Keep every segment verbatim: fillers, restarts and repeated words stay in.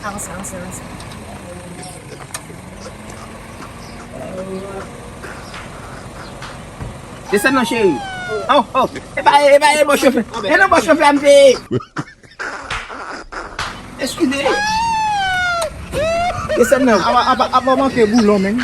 Avanse, avanse, avanse. Desann nan, cheri. Oh, oh. E pa, e pa, e bon chofè. E nan bon chofè a m peye. Eskize. Desann nan. Apa, apa, apa manke boulon, men.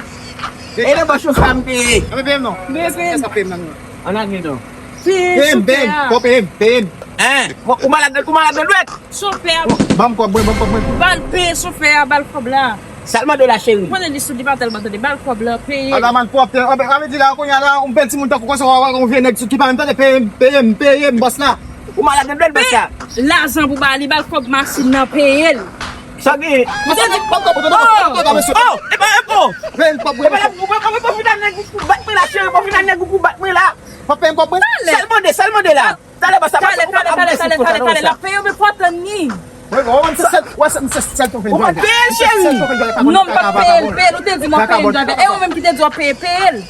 E nan bon chofè a m peye. Apa peye m non? Peye m. Eske ap peye m nan? An ap non. Peye m, peye m. Fò peye m, peye m. Hein? Ou malad, ou malad nan dwèt? Chofè a. Ban m kòb mwen, ban m kòb mwen. Ba l peye chofè a, ba l kòb la. Sa l mande w la, cheri? Ou konnen li sou li pa tèlman tande. Ba l kòb la, peye. Ala man pwòp, an, an, an, di la, kounye a la, yon bèl timoun tankou konsa, w, w, yon vye nèg ki pa menm tande, peye m, peye m, peye m, bòs la. Ou malad nan dwèt, bòs la. Lajan pou ba li, ba l kòb machin nan, peye l. Sa gen? Ou te di, oh, oh, e pa enpo. Peye m kòb mwen. E pa la, ou pa, ou pa, ou pa fin nèg ou bat mwen la, cheri, ou pa fin nèg ou bat mwen la. Fò peye m kòb mwen. Sa l mande, sa l mande la. Talè, bòs la, talè, talè, talè, talè, talè, talè, la peye w, men fò tann li. Wè, wè, wè, se sèl, wè, se, se sèl chofè. Ou pa peye l, cheri. Non, m pa peye l, peye l, ou te di m ap peye l, e ou menm ki te di w ap peye, peye l.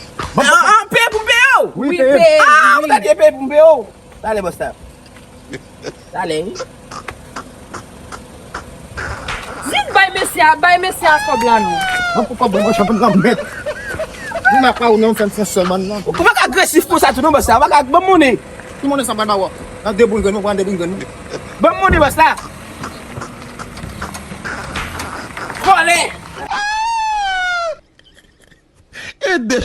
An, an, peye pou m peye w? Wi, peye l. Ah, ou ta di peye pou m peye w. Talè, bòs la. Talè, wi. Jis bay mesye a, bay mesye a kòb la non. Ban pou kòb mwen, mwen chanpyon nan mèt. Mwen pa ou non, fè m fè sèlman non. Ou pa ka agresif konsa tou non, bòs la. Ou pa ka ban m monnen. Ki monnen sa m pral ba w? Nan de boul grenn, mwen pran de boul grenn. Ban m monnen, bòs la. Vòlè. E de